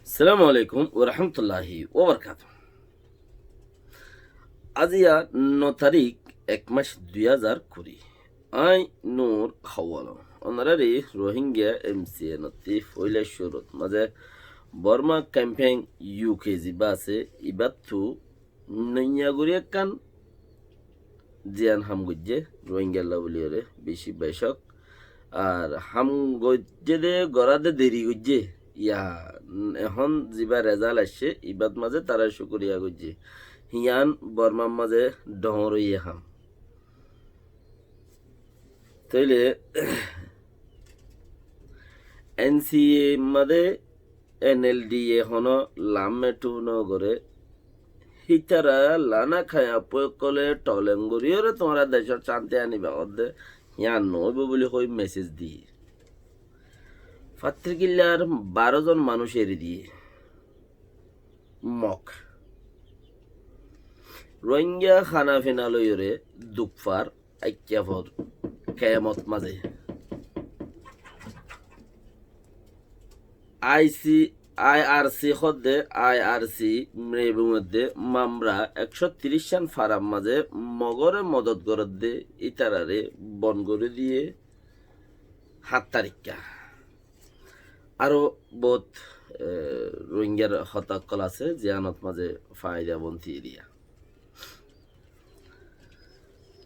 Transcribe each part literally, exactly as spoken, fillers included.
Assalamu alaikum wa rahmatullahi wa barakatuhu. Aziya no tarík, ek mac dui házar kuri. Añí Nur Hawal. Onoráre Rohingya M C A nottí foila cúrut mazé Borma Campaign U K zibá asé, ibáttu noiya gorí ekkán ziyán ham goijjé, Rohingyalla buliyóre beci becók. Ar ham goijjé dé, gorá dé deri goijjé, ya, ehón zibá rezalt aiccé, ibát mazé tará cúkuriya goijjé. Híyan Bormar mazé dhoóñr óiye ham. Tóile N C A mazé N L D A honó lam metu no goré. Hítara lana khayappoi ókkole toleng goríyoré tuáñra decót cánti aniba hoódde, híyan noóibo buli hoi mesej diyé. Fattirkillar baró zon manúic eri diyé. Mok. Rohingya hana fina loiyóre duk far aikká for kemot mazé. I C, I R C hoódde, I R C mrebumedde mamra ekcó tiríc cán farar mazé Mogore modot gorédde ítarare bon gorí diyé hát tarikká. Aró boóut, e, Rohingyar hotá ókkol asé, ziyánot mazé faida bonti eriya.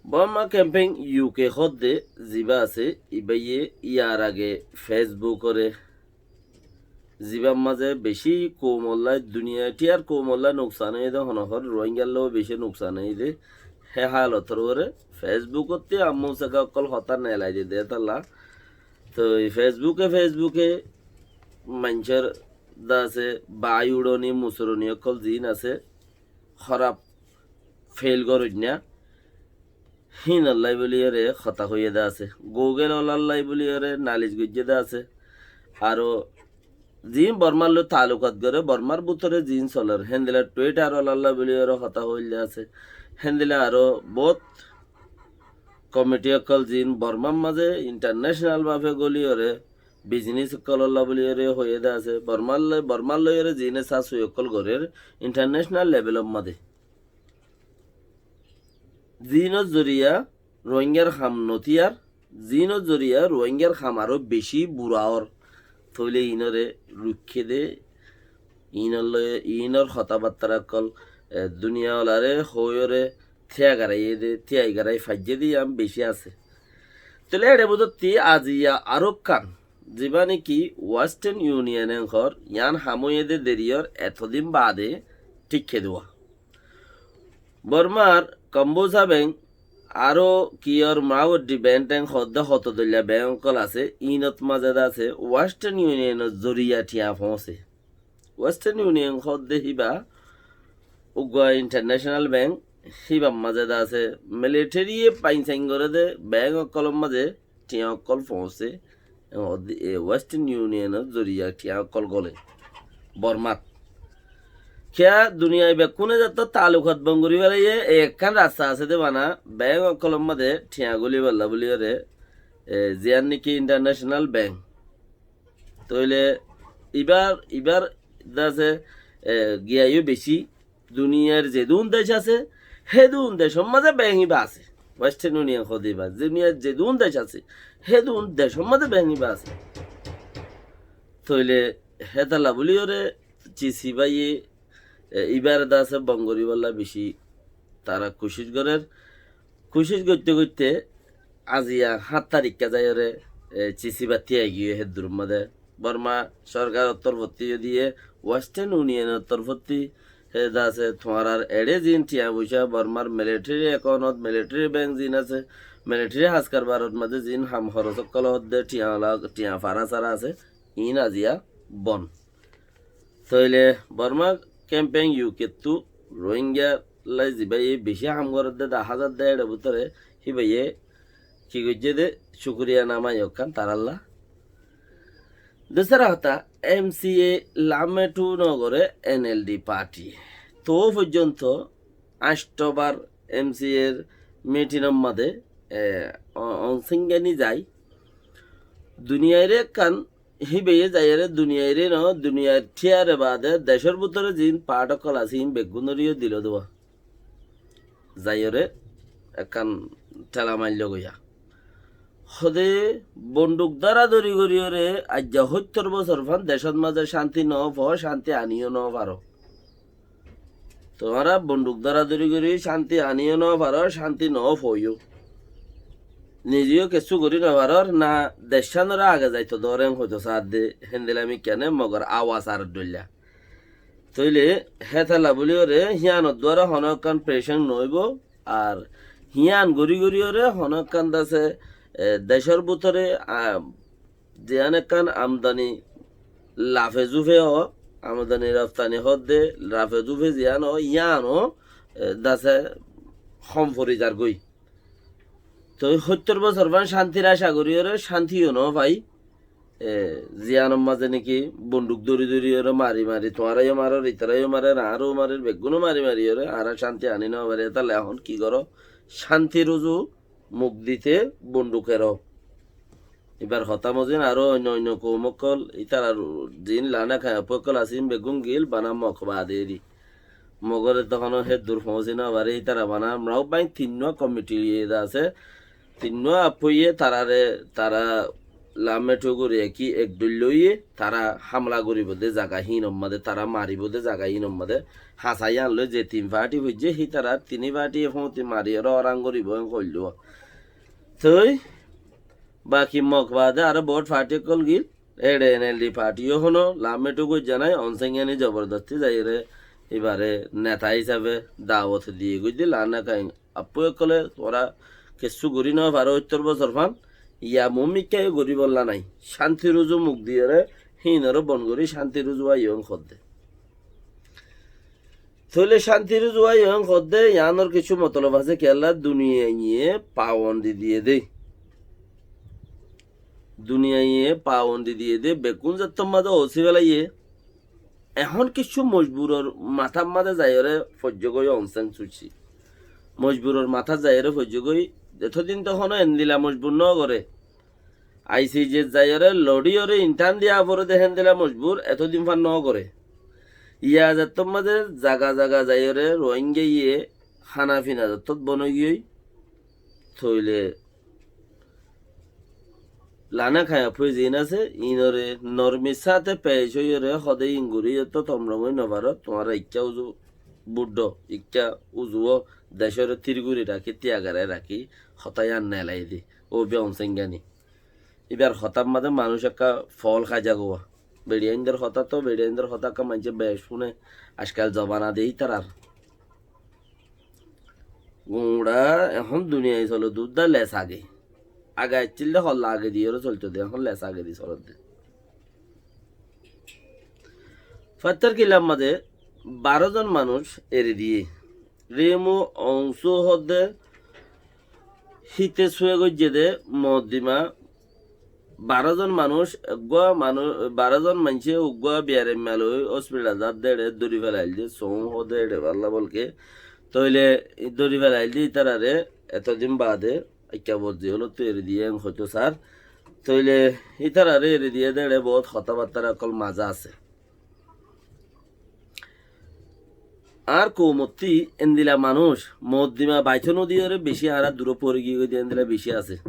Borma Campaign U K hoódde zibá asé, ibáye yar age Facebook ore, zibár mazé beci koumolla, duniya thíyar koumolla nuksan óiye dé, honó hor Rohingyalló beci nuksan óiye dé, hé halotor uore Facebook ottí ammú seka ókkol hotá nelai diyé dé talla. Toi Facebook e, Facebook e maincór dá asé, bái uçoni, musuroni ókkol ziín asé, hóraf feil goróinna, híinollá buliyóre hotá hoiyé dé asé. Google ollá buliyóre nalic goijjé dé asé. Aró ziín Bormar loi taalukat goré, Bormar bútore ziín soler, héndilla Twitter ollá buliyóre hotá hoiyé dé asé. Héndilla aró boóut komiti ókkol ziín Bormar mazé intarnecenal bafe goliyóre biznes ókkolollá buliyóre hoiyé dé asé, Bormar loi, Bormar loiyóre ziíne sasui ókkol gorér intarnecenal levelor mazé. Ziínor zoriya Rohingyar ham notíyar, ziínor zoriya Rohingyar ham aró beci bura ór. Tóile iínoré ruikké dé, iínollói, iínor hotábattára ókkol, e, duniya olaré hoóiyoré tíai garaiyé dé, tíai garai faijjé dé yián beci asé. Tóile éçe bútotti aziya arókkan, zibá néki Western Union e hoór, yián ham óiye dé deriyór etodin baade thíkke duwa. Bormar Kombucha Bank, aró ki or Maweddi Bank teng hoódde hoto doilla bank ókkol asé, iínot mazé dé asé, Western Union or zoriya thiañ foóñse. Western Union hoódde híba uggúa international bank, híbar mazé dé asé, military ye fain sain goré dé bank ókkolor mazé thiañ ókkol foóñse, e, Western Union or zoriya thiañ ókkol gole Bormat. Kiyá duniyai bekkúne zattót taalukat bon gorí félaiye, e ekkán rasta asé dé bana, bank ókkolor mazé thiañ goli bolla buliyóre, e, ziyán néki international bank. Tóile ibár, ibár dé asé, e, giyai yó beci, duniyair zedún dec asé, hédun decor mazé bank ibá asé. Western Union hoódde ibá, duniyair zedún dec asé, hédun decor mazé bank ibá asé. Tóile hétalla buliyóre Sisi báiye, e, ibáre dé asé bon goríbolla beci tará kucíc gorér. Kucíc goitté goitté aziya hát tarikká zaiyóre, e, Sisi bá tíai giyé héddur mazé. Borma sorkaror torfottí yó diyé, Western Union or torfottí, hé dé asé, tuáñrar eçé ziín thiañ foicá Bormar military account ot, military bank ziín asé, military has karbaror mazé ziín ham horos ókkol hoódde thiañ ola, thiañ fara sara asé, iín aziya bon. Tóile Borma Campaign U K ttú Rohingyallá zibáye beci ham gorédde dahá zadde éçe bútore, híbaye ki goijjé dé, cúkuriya nama yokkán tarálla. Dusara hotá, M C A lam metu no goré N L D party. Toó foijjonto añctho bar M C A r meeting or mazé, e, o-, ongsingani zai. Duniyaire ekkán híbaye zaiyóre duniyairé no, duniyair thíyare baade decór bútore ziín paáth ókkol asé, iín beggúnoré yó dilo dua. Zaiyóre ekkán thela maillo goiya. Hóde bonduk dóradóri goríyoré aijja hóittor bosór fán decót mazé cánti noó fo, cánti aníyo noó faró. Tuáñra bonduk dóradóri gorí cánti aníyo noó faró, cánti noó foiyó. Nize yó kessú gorí nofarór, na deccánoré age zaito doór en hoitó saádde, héndilla mikkáne mogor awas ar dhoilla. Tóile hétalla bóliyoré híyanor duara honó ekkán perecán noóibo, ar híyan gorí goríyoré honó ekkán dase, e, decór bútore, a, ziyán ekkán amdani lafe zúfe ó, amdani roftani hoódde lafe zúfe ziyán ó, yían ó, e, dase hom fori zargói. Toi hóittor bosór fán cántir aca goríyoré cánti yó noó fai. E, ziyánor mazé néki bonduk dóri dóriyoré mari mari, tuáñra yó marór, itará yó marér, añára yó marér, beggúne mari mariyoré añára cánti aní noó fari. Hétalla ehón ki goró? Cántir uzu muk dite bondukeró. Ibar hotá mozin aró oinno oinno koum ókkol, ítarar ziín Lana Kaiyapu ókkol asé, iín beggún giíl bana Mok baade eri. Mogoré tohóno héddur foóñsi nofaré, ítara bana Mrauk Bain tinnúa komiti iye de asé, tinnúa appuye tarare, tara Lammetu gori eki ek dhoilla óiye, tara hámla goribóu de zaga híinor mazé, tara maribóu de zaga híinor mazé, hañsa yían loi ze tin faáti foijjé, hítarar tiní faátiye foóñti mariyóre orán goribóu en hoillúa. Toi baki Mok baade aró boóut faáti ókkol giíl, éçe N L D faáti yó honó Lammetu goijjá nái, Onsengyani zobordosti zaiyóre ibare neta hísafe dawot diye goijjé, Lana Kaiyapu ókkole tuáñra kessú gorí nofaró óittor bosór fán, ya muúmikká yó goríbolla nái. Cántir uzu muk diyoré híinoré bon gorí cántir uzu aiyó en hoódde. Tóile cántir uzu aiyó en hoódde, yiánor kessú motolob asé, kiyólla duniyaiye pawondi diye dé. Duniyaiye pawondi diye dé, beggún zettór mazé osí felaiyé. Ehón kessú mojburor matár mazé zaiyóre foijjé goi Onseng Suci. Mojburor matát zaiyóre foijjé goi, etodin tohóno endila mojbur nógoré. I C J zaiyóre loçíyoré intán diya foré de héndila mojbur etodin fán nógoré. Iya zettór mazé zaga zaga zaiyóre Rohingya iye hána fina zettót bon óigiyoi. Tóile Lana Kaiyapu ziín asé, iínoré normir sáte pec óiyoré hóde iín gorí yó to tom rom ói nofaró, tuáñra ikká uzu buddho, ikká uzuwó decóre tir gorí rakí, tiyagarái rakí, hotá yían nelai dé. Óu be Onsengyani. Ibar hotár mazé manúic ekká foól háiza gua. Beçiyaindor hotá to, beçiyaindor hotá ekká maincé bec fúne, ackal zobana de ítarar. Guñça ehón duniyai sole dudda les age. Age accíl de holla age diyoré solto de, ehón les age di solodde. Fattar Killar mazé baró zon manúic eri diyé. Rimu Ongsu hoódde híte sué goijjé dé moddima baró zon manúic, eggúa manúic, baró zon maincé uggúa biyaraimma loi óspital zat dé eçé dóri felail dé, soún hoó dé eçé bálla bólke. Tóile dóri felail dé ítararé etodin baade, ekka bot ziyólottu eri diyé en hoitó sar. Tóile ítararé eri diyé dé eçé boóut hotábattára ókkol mazá asé. Añár koumottí endila manúic moddima baitó nodiyoré bicí añára duró fori giyói de endila bicí asé.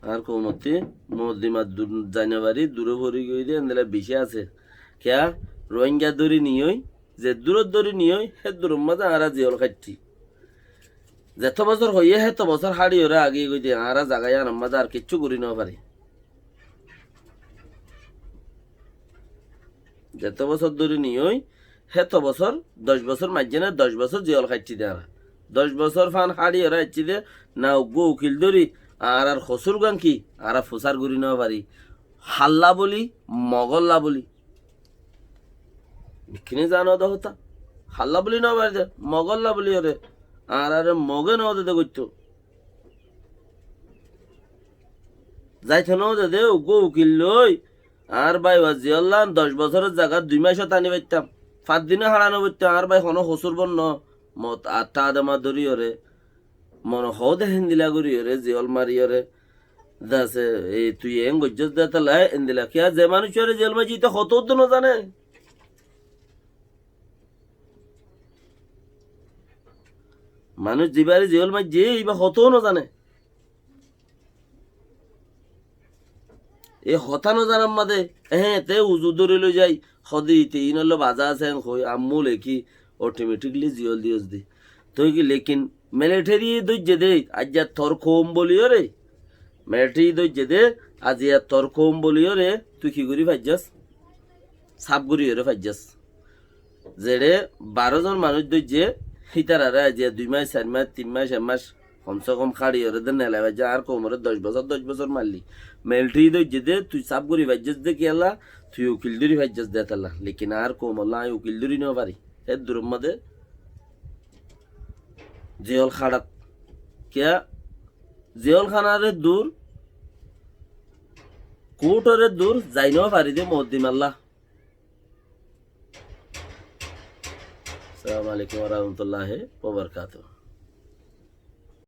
Añár koumottí moddima dur-, zai nofari duró fori giyói de endila bicí asé. Kiyá? Rohingya dóri niyói, ze durot dóri niyói, hé duror mazé añára ziyól haittí. Zetó bosór hoiyé, héto bosór háçiyoré agí goi de, añára zaga yíanor mazé ar kiccú gorí nofari. Zetó bosór dóri niyói, héto bosór, doc bosór maijjé né, doc bosór ziyól haittí de añára. Doc bosór fán háçiyoré aiccé de, na uggúa ukil dóri, añárar hosúrgan ki, añára fusár gorí nofari. Hálla bóli, Mogólla bóli. Bekkúne zano de hotá. Hálla bóli nofaridé, Mogólla bóliyoré. Añáráre Mogé nodede goittó. Zaito nodede, uggúa ukil loi. Añár bái Waziyollan doc bosóror zagat dui maicot ani faittám. Fañs dino háça nofoittó, añár bái honó hosúr bon no. Mot atta adama dóriyoré. Mone hoó de héndila goríyoré, ziyól mariyoré. Dase, e, tui en goijjós de tala, endila kiya ze manúic ore ziyól maijjé ite hotó uddú no zane. Manúic zibare ziyól maijjé, iba hotó no zane. E hotá no zanar made, ehe, te uzu dóri loi zai, hode ite inolla baza asé en hoi, ammú leki, automatically ziyól diyós de. Toi ki, lekin military dóijje de, aijja tor koum boli ore, military dóijje de, aijja tor koum boli ore, tui ki gori faijjós? Saf gori ore faijjós. Zeçe baró zon manúic dóijje, hítarare aijja dui mac, sair mac, tin mac, ek mac, komse kom háçi ore de nelai faijjós, añár koumore doc bosór, doc bosór mailli. Military dóijje de, tui saf gori faijjós de kiyólla, tui ukil dóri faijjós de tala. Lekin añár koumolla añí ukil dóri no fari. Eddur made ziyól háçat. Kiya? Ziyól hánare dur, kútore dur, zai no fari de moddimalla. Assalamu alaikum wa rahmatullahi wa barakatuh.